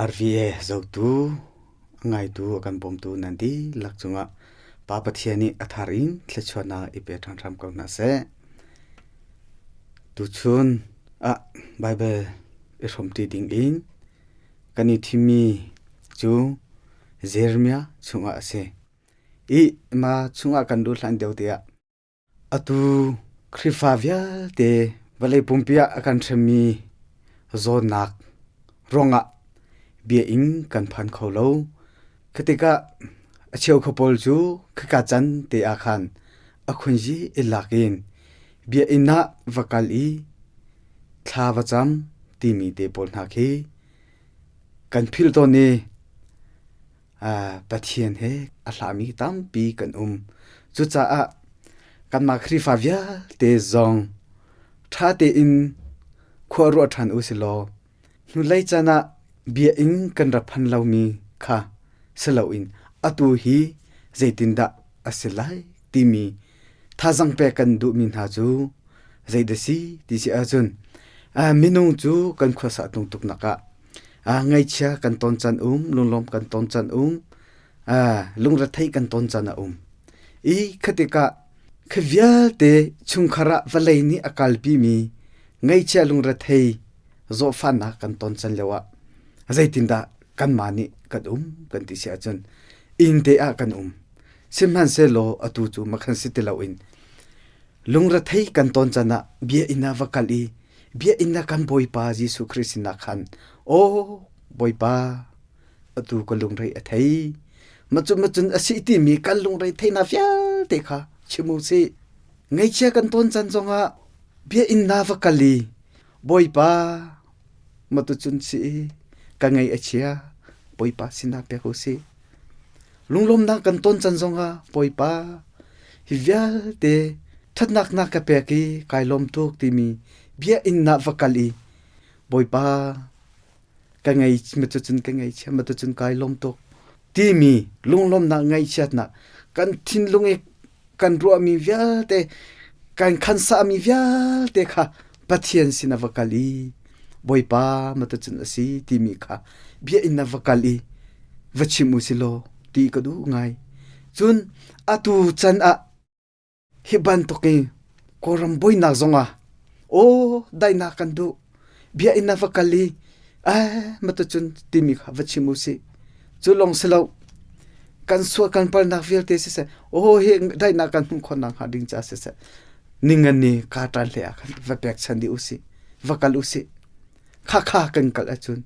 RVA zohtu, a ngaitu, a kan bawmtu nan dihlak cungah Pa Pathian nih a thar in thluachuahnak i pe ṭhan hram ko hna seh. Tuchun ah Baibal i hrawmṭi dingin kan i thimmi cu Jeremiah chungah a si. I ma chungah kan luh hlan deuh tiah Atu Khrihfa vialte vawlei pumpi ah a kan hremmi zawtnak ruangah biainn kan phan kho lo. Khi tikah a cheukhat pawl cu khika can te ah khan a khunzi i lak in biainn ah va kal i thla va cam timi te pawl hna khi kan philh tawn i Pathian he a hlami tampi kan um. Cucaah kanmah Khrihfa vialte zong ṭha tein khua ruah ṭhan u si law hnulei caan ah biainn kan rak phan lomi kha si loin atu hi zeitindah a si lai timi thazang pek kan duhmi hna cu zeidah si ti si ahcun minung cu kan khuasa tung tuknak ah Ngaihchia kan ton caan um, lunglawm kan ton caan um, lungrethei kan ton caan a um. I khatikah kha vialte chungkhar ah vawlei nih a kalpimi ngaihchia lungrethei zawhfahnak kan ton caan lio ah zeitindah kanmah nih kan um kan ti si ahcun inn te ah kan um. Sihmanhsehlaw atu cu makhan si ti loin Lungrethei kan ton can ah biainn ah va kal i biainn ah kan Bawipa Jesuh Khrih sinah khan aw Bawipa atu ka lungrei a thei macun macun a si timi kan lungrei theihnak vialte kha chim u sih. Ngaihchia kan ton can zongah biainn na va kal i Bawipa matucun si ka ngaih a chia Bawipa sinah pek u sih. Lunglawmnak kan ton can zongah Bawipa hi vialte ṭhatnak na ka pek i kai lawm tuk timi bia inn ah va kal i Bawipa ka ngei matucun ka ngeichia matucun kai lawm tuk timi lunglawmnak ngaihchiatnak kan thinlung i kan ruahmi vialte kan khansahmi vialte kha Pathian sin a va kal i Bawipa matucun a si timi kha bia in a va kal i va chim u si law ti ka duh ngai. Cun atu chan ah hi bantuk in Kawlram buainak zongah aw daihnak kan duh bia in a va kal i eh matucun timi kha va chim u sih. Cu lawng si lo kan sual kan palnak vialte siseh aw hi daihnak kan hmuh khawhnak hnga ding ca siseh ningan ni ka ṭan hle ah khan va pekchan dih u sih va kal u sih khakha kan kal ahcun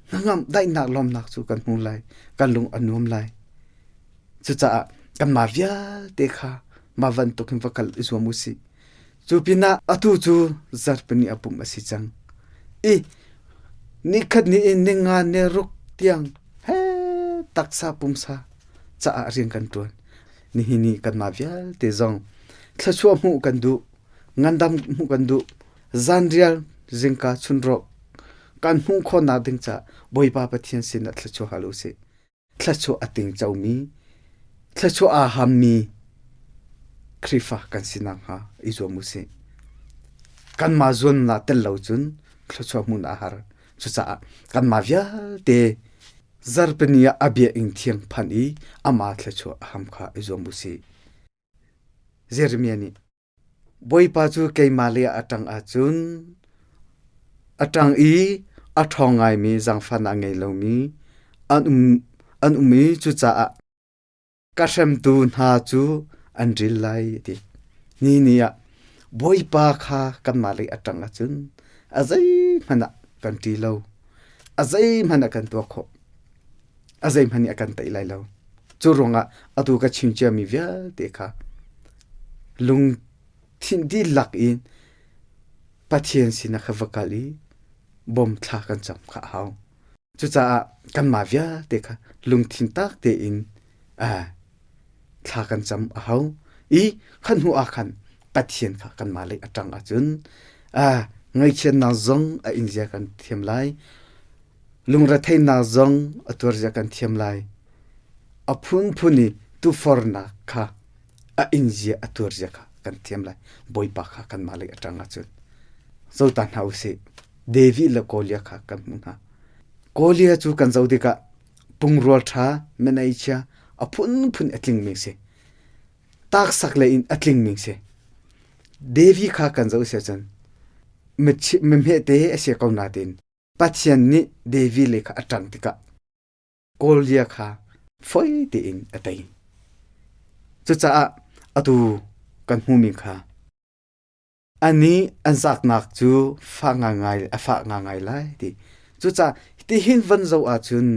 hnangam daihnak lawmnak cu kan hmu lai kan lung a nuam lai cucaah kanmah vialte kha mah bantuk hin va kal i zuam u sih Cu pinah atu cu zarhpini a pumh a si cang i nikhat ni in ninga ni ruk tiang he taksa pumsa caah rian kan ṭuan. Nihin ni kanmah vialte zong thluachuah hmuh kan duh, ngandam hmuh kan duh, zanrial zingka chunrawk kan hmuh khawhnak ding caah Bawipa Pathian sinah thluachuah hal u sih. Thluachuah a tingcomi, thluachuah aa hammi Khrihfa kan si nakhnga i zuam u sih. Kanmah zuamnak tel lo cun thluachuah hmuh a har. Cucaah kanmah vialte zarhpini ah a biakinn thiang phanh i amah thluachuah a ham kha i zuam u sih. Jeremiah nih Bawipa cu keimah lei ah a ṭang ahcun a ṭang i a ṭhawng ngaimi zaangfahnak a ngei lomi an um, an um i cucaah ka hremtu hna cu an ril lai a ti. Ni ni ah Bawipa kha kanmah lei a ṭang ahcun a zeihmanh ah kan ṭi lo, a zeihmanh ah kan tuah khawh. A zeihmanh nih a kan tei lai lo. Cu ruangah atu ka chim ciami vialte kha lungthin dihlak in Pathian sinah kha va kal i bawm thla kan cam kha a hau. Cucaah kanmah vialte kha lungthin tak tein thla kan cam a hau i khan hnu ah khan Pathian kha kanmah lei a ṭang ahcun ngaihchiatnak zong a in zia kan thiam lai. Lungretheihnak zong a tuarzia kan thiam lai. A phunphun i tufornak kha a inzia a tuarzia kha kan thiam lai. Bawipa kha kanmah lei a ṭang ahcun. Zota hna usih. David le Goliath kha kan hmuh hna. Kawlia cu kan zoh tikah pungrual ṭha, menei chia a phunphun a tlingmi a si. Taksak lei in a tlingmi a si. Devi kha kan zoh si ahcun mihmete a si ko nain Pathian nih Devi lei kha a ṭang tikah Kawlia kha fawi tein a tei. Cucaah atu kan hmuhmi kha Anih an zaaknak cu fah ngaingai a fah ngaingai lai ti. Cucaah hitihin van zoh ahcun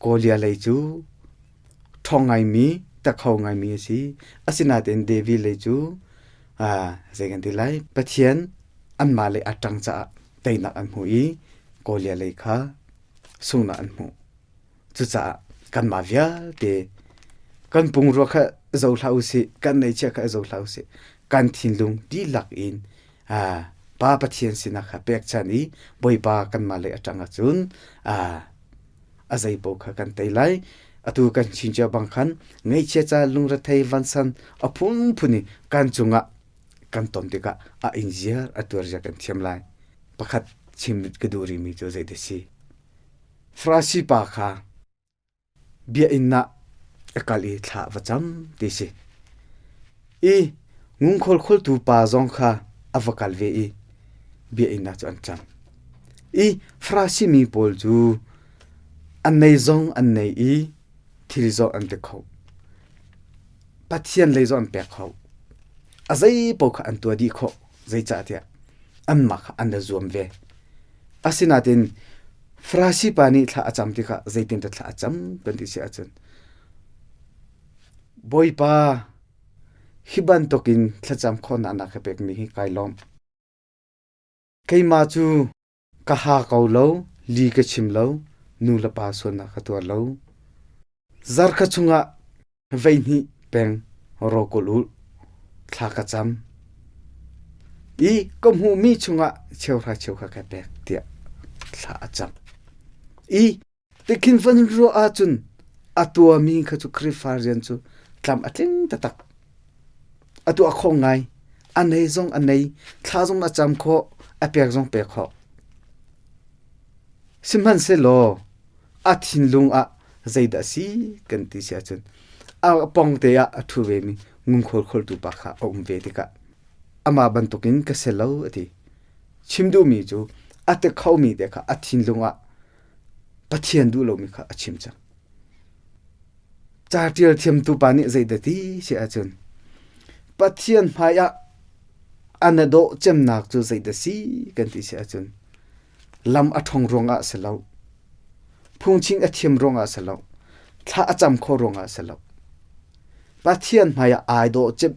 Kawlia lei cu ṭhawng ngaimi, takho ngaimi a si. Asinain David lei cu zei kan ti lai Pathian anmah lei a ṭang caah teinak an hmu i Kawlia lei kha sunghnak an hmuh. Cucaah kanmah vialte kan pungrua kha zoh hlah usih, kan ngeihchiah kha zoh hlah usih. Kan thinlung dihlak in Pa Pathian sinah kha pekchanh i Bawipa kanmah lei a ṭang ahcun a zeipaoh kha kan tei lai. Atu kan chin cio bang khan ngaihchia ca lungrethei vansan a phunphun in kan cungah kan ton tikah a ing ziar a tuar zia kan thiam lai. Pakhat chim ka duh rihmi cu zeidah si? Farasi pa kha biainn ah a kal i thla va cam ti si. I ngungkhawl khawltu pa zong kha a va kal ve i biainn ah cu an cam. I Farasi mi pawl cu an nei zong an nei i thil zong an ti kho. Pathian lei zong an pek kho. A zei paoh kha an tuah dih khawh. Zeicahtiah anmah kha an i zuam ve. Asinain Farasi pa nih thla a cam tikah zeitindah thla a cam kan ti si ahcun Bawipa hi bantukin thlacam khawhnak na ka pekmi hi kai lawm. Keimah cu ka ha ko lo, li ka chim lo, nu le pa sualnak ka tuar lo. Zarkhat chungah Veihnih peng rawkawl u, thla ka cam. I ka hmuhmi chungah cheuhra cheukha ka pek tiah thla a cam. I tikhin van ruah ahcun a tuahmi kha cu Khrihfa rian cu tlam a tling taktak. A tuah kho ngai. A nei zong a nei, thla zong a cam khawh, a pek zong pek khawh. Sihmanhsehlaw a thinlung ah zeidah a si kan ti si ahcun a pongte ah a ṭhu vemi ngunkhawl khawltu pa kha a um ve tikah amah bantukin ka si lo a ti. Chim duhmi cu a ti khomi te kha a thinlung ah Pathian duh lomi kha a chim cang. Ca ṭial thiamtu pa nih zeidah ti si ahcun Pathian hmai ah an a dawh cemnak cu zeidah si kan ti si ahcun lam a ṭhong ruangah si lo, phungching a thiam ruangah si lo, thla a cam khawh ruangah si lo. Pathian hmaiah ai dawh cem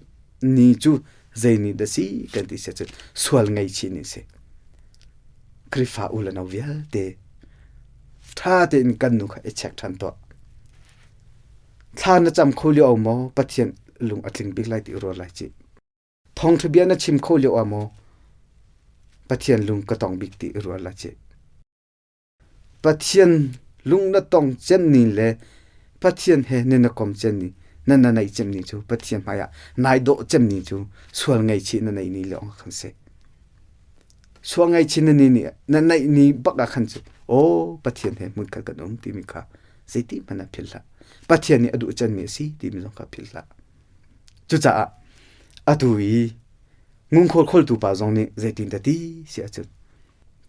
ni cu zei ni dah si kan ti si ahcun sual ngaihchih ni si. Khrihfa u le nau vialte ṭha tein kan nu kha i check ṭhan tuah. Thla na cam kho lio maw Pathian lung a tling bik lai ti ruat lai cih. Thawngṭha bia na chim kho lio ah maw Pathian lung ka tong bik ti i ruat la cih. Pathian lung na tong cem ni le Pathian he na na kom cem ni na na neih cem ni cu Pathian hmai ah nai dawh cem ni cu sual ngaihchih na neih ni lawng khan si. Sual ngaihchih na ni ni na neih ni bak ah khan cu aw Pathian he hmunkhat kan um timi kha zeiti hmanh ah philh hlah. Pathian nih a duh cemmi a si timi zong kha philh hlah. Cucaah atu i ngunkhawl khawltu pa zong nih zeitin dah ti si ahcun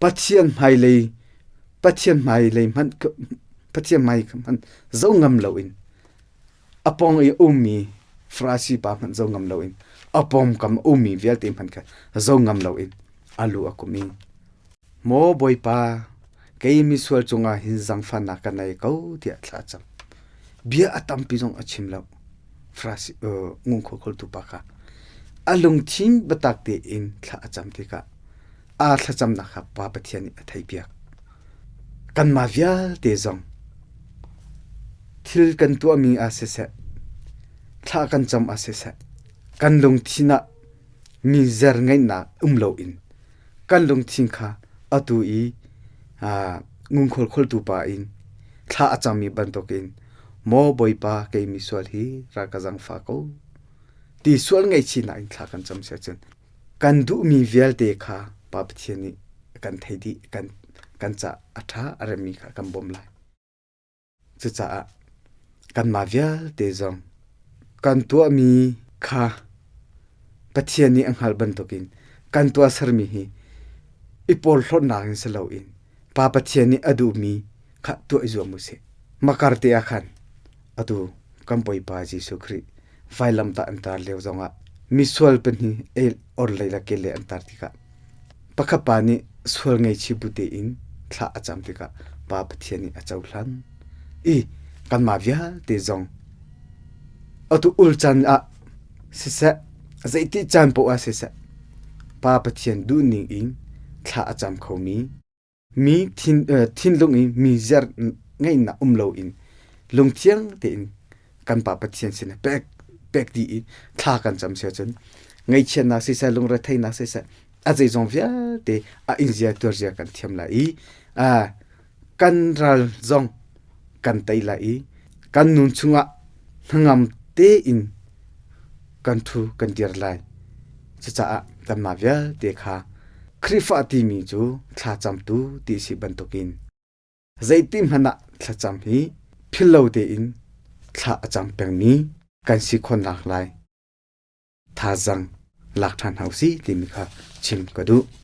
Pathian hmailei Pathian hmailei hmanh Pathian hmai hmanh zoh ngam loin a pawng i ummi Farasi pa hmanh zoh ngam loin a pawngkam ummi vialte hmanh kha zoh ngam loin a lu a kum i Maw Bawipa, kei misual cungah hin zaangfahnak ka nei ko tiah thla a cam. Bia a tampi zong a chim lo. Farasi ngunkhuai khawltu pa kha a lungthin biatak tein thla a cam tikah aa thlacamnak kha Pa Pathian nih a theihpiak. Kanmah vialte zong thil kan tuahmi ah siseh, thla kan cam ah siseh, kan lungthin ah mi zer ngeihnak um loin kan lungthin kha atu i ngunkhawl khawltu pa in thla a cammi bantukin maw Bawipa kei misual hi ra ka zaangfah ko ti sual ngaihchihnak in thla kan cam si ahcun kan duhmi vialte kha Pa Pathian nih kan thei dih kan kan ca a ṭha a remmi kha kan bawmh lai. Cucaah kanmah vialte zong kan tuahmi kha Pathian nih a hngalh bantukin kan tuahsermi hi i porhlawtnak in si loin Pa Pathian nih a duhmi kha tuah i zuam u sih. Makar te ah khan atu kan Bawipa Jesuh Khrih vailamtah an tar lio zongah misual pahnih el orhlei le kele an tar tikah pakhat pa nih sual ngeichih bu tein thla a cam tikah Pa Pathian nih a cohlan i kanmah vialte zong atu ul caan ah siseh zeiti caan poah ah siseh Pa Pathian duhning in thla a cam khomi Mi thinlung i mi zer ngeihnak um loin lungthiang tein kan Pa Pathian sinah pek pek dih i thla kan cam si ahcun ngaihchiatnak siseh lungretheihnak siseh a zeizong vialte a inn zia tuarzia kan thiam lai i kan ral zong kan tei lai i kan nun chungah hnangam tein kan ṭhu kan dir lai. Cucaah kanmah vialte kha Khrihfa timi cu thlacamtu ti si bantukin zeiti hmanh ah thlacam hi philh lo tein thla a cam pengmi kan si khawhnak lai thazaang lak ṭhan hau si timi kha chim ka duh.